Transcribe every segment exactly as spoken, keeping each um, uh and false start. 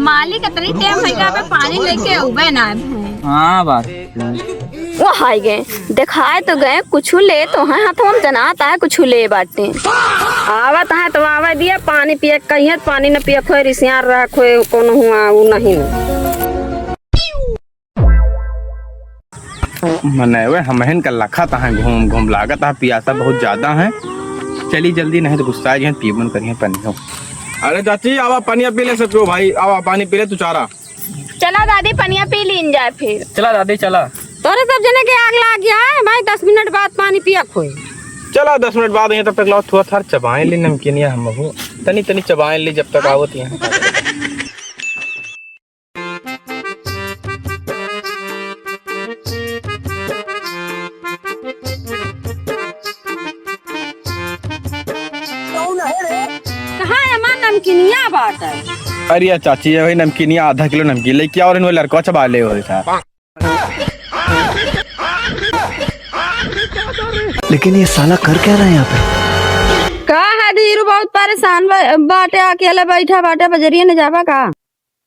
मालिक, इतनी टेम भइया बे, पानी लेके अउबे ना है। हाँ, बात। वो हाय गए, देखाए तो गए, कुछु ले तो हैं, हाथ हम जनात आए, कुछु ले बाटे। आवत है तो आवे दिया, पानी पिए कहिए, पानी न पिए खोए, रिसियार रहा खोए, कौन हुआ, वो नहीं। मने वे हमहन का लखत हैं घूम घूम, लागत है पियासा बहुत ज्यादा है। चली जल्दी, नहीं तो गुस्सा आ जाए, पीबन करिए पानी हो। अरे चाची, आवा पानी पी ले, सब पियो भाई, आवा पानी पी ले तू चारा। चला दादी, पनिया पी लीन जाए फिर। चला दादी, चला। तोरे सब जने के आग लाग गया है भाई, दस मिनट बाद पानी पिया खोए। चला, दस मिनट बाद, यहाँ तब तक लाओ, थोड़ा थोड़ा चबाए ले नमकीनिया हम हो, तनी तनी चबाए ले जब तक आवत यहाँ। कहाँ है हमार नमकीनिया बाटे? अरे चाची, ये वही नमकीनिया, आधा किलो नमकीन लेके आओ, और इन्होंने लड़का चबा ले हो था। लेकिन ये साला कर क्या रहा है यहाँ पे? का है धीरू, बहुत परेशान बा-, बाटे, अकेले बैठा बाटे, बजरिया न जाबा का?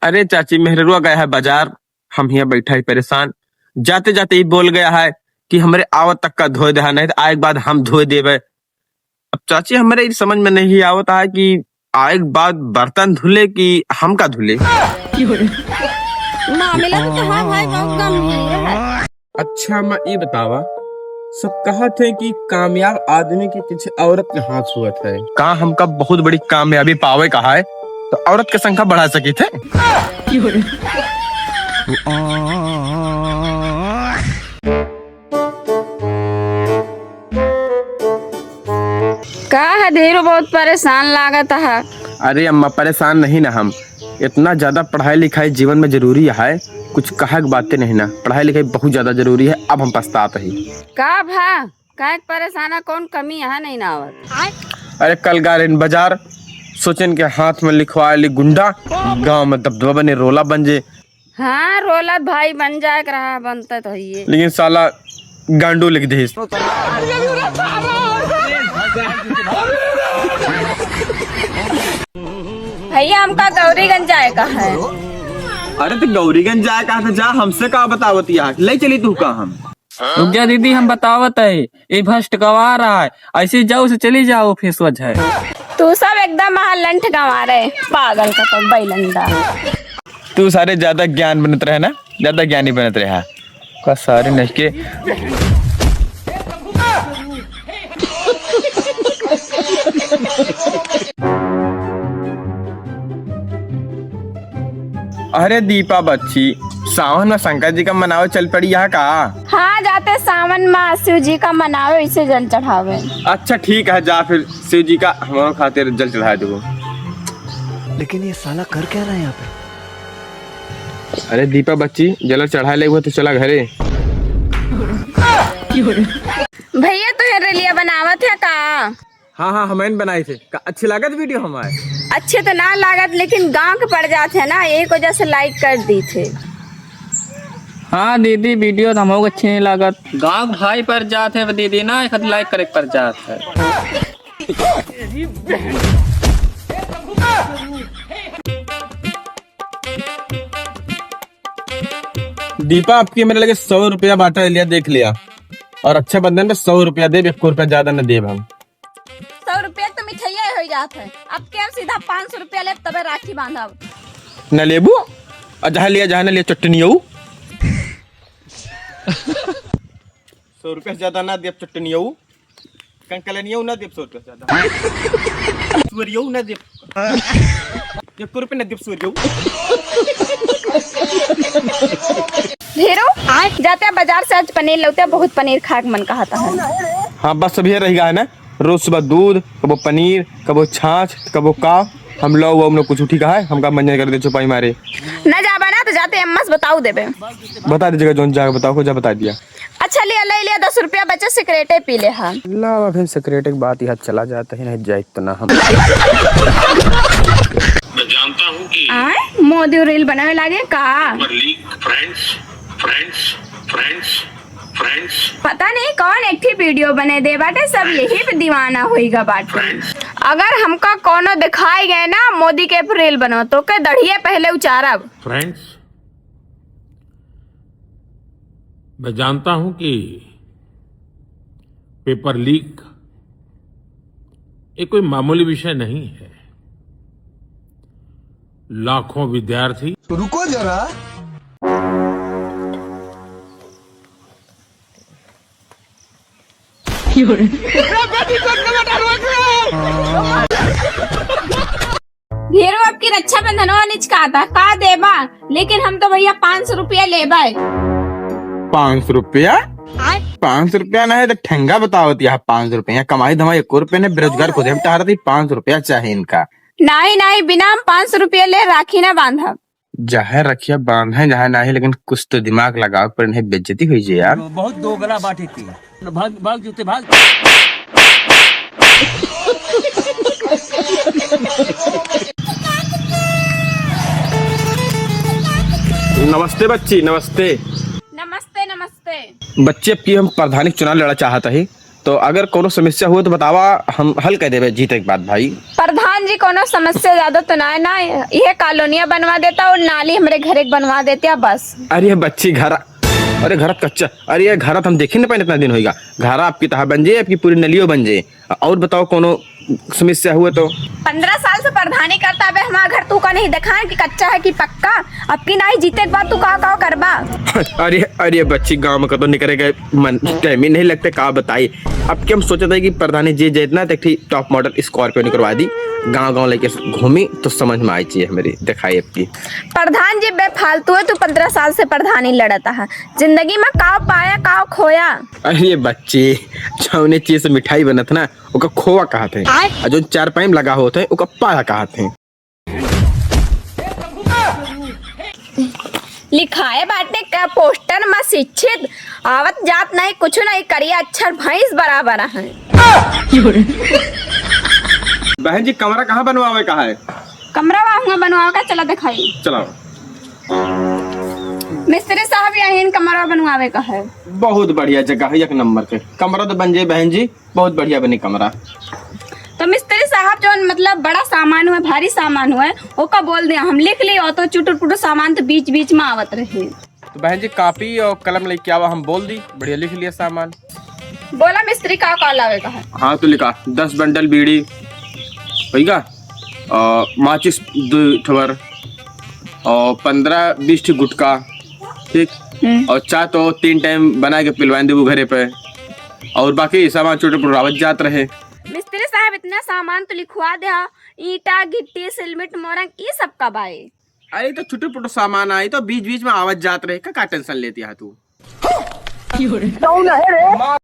अरे चाची, मेहररुआ गया है बाजार, हम हियाँ बैठा ही परेशान। जाते जाते ही बोल गया है कि हमरे आवत तक का धोए देहा, नहीं तो आए के बाद हम धोए देबे। अब चाची, हमरे ई समझ में नहीं आवत है कि आए के बाद बर्तन धुले कि हमका धुले। मामला तो तोहार भाई बहुत गंभीर है। अच्छा, अम्मा, ई बतावा, सब कहत है कि कामयाब आदमी के पीछे औरत के हाथ होत है। का हमका बहुत बड़ी कामयाबी पावे का है, तो औरत के संख्या बढ़ा सकी थे? का है धीरू, बहुत परेशान लागत है? अरे अम्मा, परेशान नहीं ना हम, इतना ज्यादा पढ़ाई लिखाई जीवन में जरूरी है, कुछ कहे के बातें नहीं ना। पढ़ाई लिखाई बहुत ज्यादा जरूरी है, अब हम पछतात ही। का भा, काहे के परेशान है, कौन कमी है नहीं ना आवत? अरे कल गा रहे बाजार, सोचन के हाथ में लिखवा ली गुंडा, गांव में दबदबा बने, रोला बन जे। हाँ, रोला भाई बन जाए के रहा, बनता तो है ये। लेकिन साला गांडू लिख दे। भैया, हमका गौरीगंज जाए का है। अरे तो गौरीगंज जाए का है तो जा, हमसे का बतावत यार, ले चली तू का हम। रुक जा दीदी, हम बतावत है, ये भ्रष्ट गवा रहा है, ऐसे जाओ से चली जाओ, फिर सोच है। तू सब एकदम लंठ गवा रहे, पागल का तो बैलंदा। तू सारे ज्यादा ज्ञान बनत रहे ना, ज्यादा ज्ञानी बनत रहे। का सारे नसके। अरे दीपा बच्ची, सावन में शंकर जी का मनावे चल पड़ी यहाँ का? हाँ, जाते सावन में शिव जी का मनावे, इसे जल चढ़ावे। अच्छा ठीक है, जा फिर शिव जी का हमारे खातिर जल चढ़ा दो। लेकिन ये साला कर क्या रहा है यहाँ पे? अरे दीपा बच्ची, जल चढ़ा ले हुआ तो चला घरे। भैया, तू ये रेलिया बनावत है का? हाँ, हाँ, हमैन बनाई थे। का अच्छी लागत video हमारे? अच्छे तो ना लागत, लेकिन गाँव के पड़ जात है ना, एक वजह से like कर दी थे। हाँ दीदी, video तो हमको अच्छी नहीं लागत। गाँव के भाई पड़ जात है दीदी ना, एक like करे पड़ जात है। दीपा, आपकी मेरे लगे सौ रुपया बाटा लिया, देख लिया। और रक्षाबंधन में सौ रुपया देब, एक रुपया ज्यादा न देब हम। सौ रुपया तो मिठाइया ही हो जात है, अब के हम सीधा पाँच सौ रुपया लेब, तबे राखी बांधब। न लेबू, और जहाँ लिया, जहाँ न लिया, चटनियऊ। सौ रुपया से ज्यादा ना देब, चटनियऊ। कंकलनियऊ ना देब सौ रुपया से ज्यादा। सुअरियऊ ना देब। एक रुपया ना देब सुअरियऊ। हीरो, जाते हैं बाजार से आज पनीर लौते हैं, बहुत पनीर खाए के मन कहता है। हाँ, बस अब ये रह गया है ना, रोज सुबह दूध, कबो पनीर, कबो छाछ, कबो का। हम लो वो हम लोग कुछ उठी का है, हमका मंजन कर दे छुपाई मारे। ना जाबा ना तो जाते अम्मा से बताऊ देबे। बता दीजिएगा, जोन जाके बताओ, को जा बता दिया। अच्छा लिया, ले लिया, दस रुपया बचे, सिगरेटे पी ले हा। लावा फिर सिगरेट के बात यहाँ चला जाता है, नहीं जाए इतना हम। मैं जानता हूँ कि आए, मोदी reel बनावे लागे का? पर लीग friends, friends, friends, पता नहीं कौन एक ठे video बने दे बाटे, सब यही पे दीवाना होइगा बाटे। अगर हमका कोनो दिखाई गए ना मोदी के reel बनो, तो के दढ़िए पहले उचारब। Friends, मैं जानता हूं कि paper leak ये कोई मामूली विषय नहीं है। लाखों विद्यार्थी तो रुको जरा। भैरो, अब की रक्षाबंधनवा निचकाता, का देबा? लेकिन हम तो भैया पाँच सौ रुपया लेबा। पाँच सौ रुपया? पाँच सौ रुपया ना है तो ठेंगा बतावत, यहाँ पाँच सौ रुपया कमाई धमाई एको रुपया नहीं, बेरोजगार खुदे हम टहरत ही, पाँच सौ रुपया चाहे इनका। नहीं नहीं, बिना हम पाँच सौ रुपया ले राखी ना बांधब। जहाँ रखिया बांधे जहाँ नाही, लेकिन कुछ तो दिमाग लगाओ, पर इन्हें बेइज्जती हुई जे यार। बहुत दोगला बात है। भाग भाग जूते भाग। नमस्ते बच्ची, नमस्ते। नमस्ते नमस्ते। बच्ची, अब की हम प्रधानी चुनाव लड़ा चाहत ही, तो अगर कोनो समस्या हुए तो बतावा, हम हल कर देबे जीते के बाद भाई। प्रधान जी, कोनो समस्या ज्यादा तो ना है ना, यह कॉलोनिया बनवा देता और नाली हमरे घरे के बनवा देता बस। अरे बच्ची, घर, अरे घर कच्चा, अरे ये घर हम देखे न पाए इतना दिन होइगा। घर आपकी तहा बन जाए, आपकी पूरी नलियो बन जाए। और बताओ कोनो समस्या हुए तो। पन्द्रह साल से प्रधानी करता, अबे हमारा घर तू का नहीं देखा कि कच्चा है कि पक्का? अब की नाही जीते के बाद तू का का करबा? अरे अरे बच्ची, गाँव में कतो निकरे गए मन टाइम ही नहीं लगते, का बताई। अब के हम सोचत है कि प्रधानी जी जितना तक थी top model Scorpio निकलवा दी, गाँव गाँव लेके घूमी तो समझ में आई चाहिए हमारी, दिखाई अब की। प्रधान जी बेफालतू है, तू पन्द्रह साल से प्रधानी लड़ता है, जिंदगी में का पाया का खोया? अरे बच्ची, जौने चीज से मिठाई बनत ना, ओका खोवा कहत है। आय। आ जो चार पाई में लगा होत है, ओका पाया कहत है। लिखाए बाटे का पोस्टर में शिक्षित, आवत जात नहीं, कुछ नहीं, करिया अक्षर भैंस बराबर है। बहन जी, कमरा कहाँ बनवावे का है? कमरा वहाँ बनवावे का, चला दिखाई। चलाओ। मिस्त्री साहब, यहीं कमरा बनवावे का है। बहुत बढ़िया जगह है, एक नंबर के कमरा तो बन जाए बहन जी। बहुत बढ़िया बनी कमरा। तो मिस्त्री साहब, जौन मतलब बड़ा सामान हुए, भारी सामान हुए, ओका बोल दिया, हम लिख ली, और तो चुटुर पुटुर सामान तो बीच बीच में आवत रहे। तो बहन जी, कॉपी और कलम लेके आवा, हम बोल दी, बढ़िया लिख लिया सामान। बोला मिस्त्री, का का लावे का है? हाँ, तो लिखा, दस बंडल बीड़ी, होइगा, और माचिस दो ठवर, और पन्द्रह बीस ठी गुटखा, ठीक, हम्म। और चाय तो तीन टाइम बना के पिलवाइन देबू घरे पे। और बाकी सामान चुटुर पुटुर आवत जात रहे। मिस्त्री साहब, इतना सामान तो लिखवा दे हा, ईंटा, गिट्टी, सिलमिट, मोरंग, ई सब का बाए? अरे, तो चुटुर पुटुर सामान आई तो बीच बीच में आवत जात रहे, का, का tension लेती है तू?